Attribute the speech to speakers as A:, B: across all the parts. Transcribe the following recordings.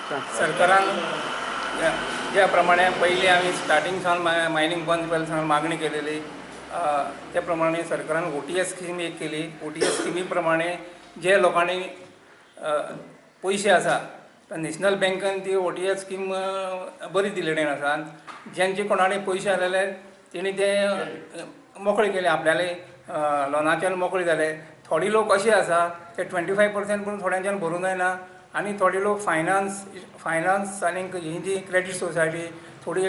A: सरकारान ज्या प्रमाणे पयलीं आमी स्टार्टींग सावन मायनींग बंद पयलीं सावन मागणी केलेली, त्या प्रमाणे सरकारान ओटीएस स्कीम एक केली. ओटीएस स्किमी प्रमाणे जे लोकांनी पयशे आसा, नॅशनल बँकान ती ओटीएस स्कीम बरी दिलेली आसा. ज्यांचे कोणाले पयशे आसलेले तेणी ते मोकळे केले, आपल्याले लोनाच्यान मोकळे जाले. थोडे लोक अशे आसा, ते 25% पूण थोड्यांच्यान भरूंक जायना आनी थोडे लोक फायनान्स आनीक ही जी क्रेडीट सोसायटी, थोडी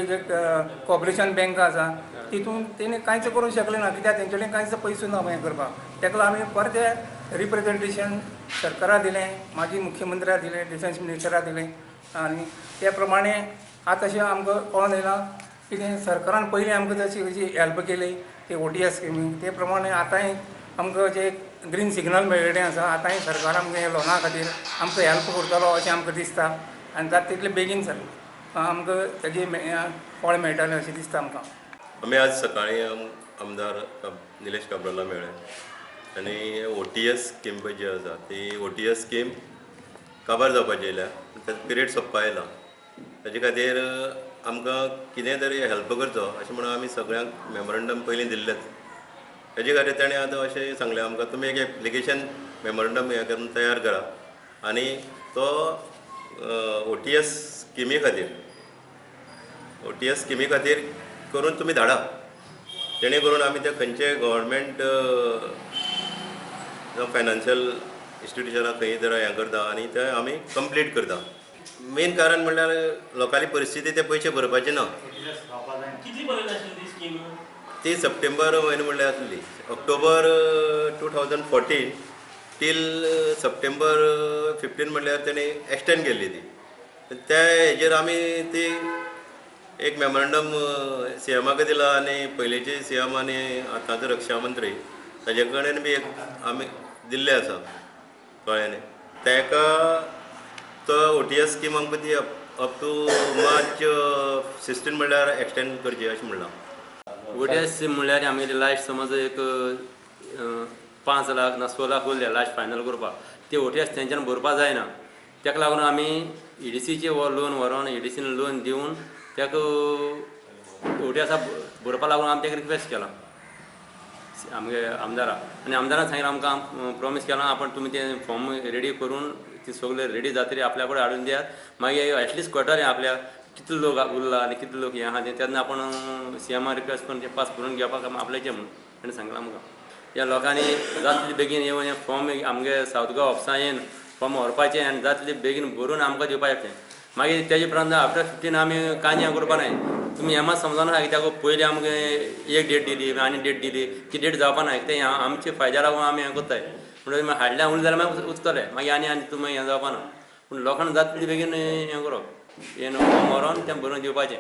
A: कॉपरेशन बँकां आसा, तितून तेणी कांयच करूंक शकले ना, कित्याक तेंचे कडेन कांयच पयसो ना हें करपाक. ताका लागून आमी परतें रिप्रेजेंटेशन सरकाराक दिलें, माजी मुख्यमंत्र्याक दिलें, डिफेन्स मिनिस्टराक दिलें आनी ते प्रमाणे आतां अशें आमकां कळोन येयलां कितें सरकारान पयलीं आमकां तशी अशी हेल्प केली ती ओटीएस स्किमीक, ते प्रमाणे आतांय आमकां जे ग्रीन सिग्नल मेळिल्लें आसा. आतांय सरकार आमकां हे लोना खातीर आमकां हेल्प करतलो अशें आमकां दिसता आनी जाता तितले बेगीन सर आमकां तेजी फळ मेळटलें अशें दिसता आमकां.
B: आमी आज सकाळीं आमदार निलेश काब्राला मेळ्ळे आनी ओटीएस स्कीम पळय जी आसा, ती ओटीएस स्कीम काबार जावपाची येयल्या. ताचो पिरियड सोंपपा आयला. ताजे खातीर आमकां कितें तरी हेल्प करचो अशें म्हणून आमी सगळ्यांक मेमोरंडम पयलीं दिल्लेच. हेजे खातीर ताणें आतां अशें सांगलें आमकां, तुमी एक एप्लिकेशन मेमोरंडम हें करून तयार करा आनी तो ओटीएस स्किमी खातीर, ओटीएस स्किमी खातीर करून तुमी धाडा, जेणे करून आमी ते खंयचे गव्हर्मेंट फायनान्शियल इन्स्टिट्युशनाक खंय तर हें करता आनी ते आमी कंप्लीट करता. मेन कारण म्हणल्यार लोकांली परिस्थिती, ते पयशे भरपाचे ना.
C: कितली पर्यंत आशिल्ली ती स्कीम?
B: ती सप्टेंबर म्हयनो म्हणल्यार आसली, October 2014 till September 15 म्हणल्यार तेणी एक्सटेंड केल्ली ती. त्या हेजेर आमी ती एक मेमोरंडम सीएमाक दिला आनी पयलींचे सीएम आनी आतांचो रक्षा मंत्री ताजे कडेन बी एक आमी दिल्ले आसा. कळ्ळें न्ही? ताका तो ओटीएस स्कीम आमकां ती अप टू मार्च 16 म्हणल्यार एक्सटेंड करची अशें म्हणलां.
D: ओटीएस म्हणल्यार आमगेली लास्ट समज एक 5 लाख ना 6 लाख उरले लास्ट फायनल करपाक, ते ओटीएस तेंच्यान भरपा जायना. ताका लागून आमी ईडीसीचे लोन व्हरोन, ईडीसीन लोन दिवन ताका ओटीएसा भरपा लागून आमी ताका रिक्वेस्ट केलां आमगे आमदाराक आनी आमदारान सांगलें आमकां, प्रोमीस केलां आपण तुमी तें फॉर्म रेडी करून ती सगळे रेडी जातरी आपल्या कडेन हाडून दियात. मागीर एटलिस्ट कळटलें आपल्याक कितलो लोक उरला आनी कितले लोक हें आहा तें. तेन्ना आपण सीएमा रिक्वेस्ट करून तें पास करून घेवपाक आपल्याचें म्हणून ताणें सांगलां आमकां. ह्या लोकांनी जाता तितले बेगीन येवन हें फॉर्म आमगे सावथ गोवा ऑफिसा येवन फॉर्म व्हरपाचें आनी जाता तितले बेगीन भरून आमकां दिवपाचें. मागीर तेजे उपरांत आफ्टर 15 आमी कांय हें करपा नाय. तुमी हें मात समजना कित्याक पयलीं आमकां एक डेट दिली आनी डेट दिली ती डेट जावपा ना. तें आमचे फायद्या लागून आमी हें करताय. म्हणटकीर मागीर हाडल्या उरलें जाल्यार मागीर उचतलें, मागीर आनी आनी तुमी हें जावपा ना. पूण लोकांक जाता तितले बेगीन हें करप, हें फॉर्म व्हरोन तें भरून दिवपाचें.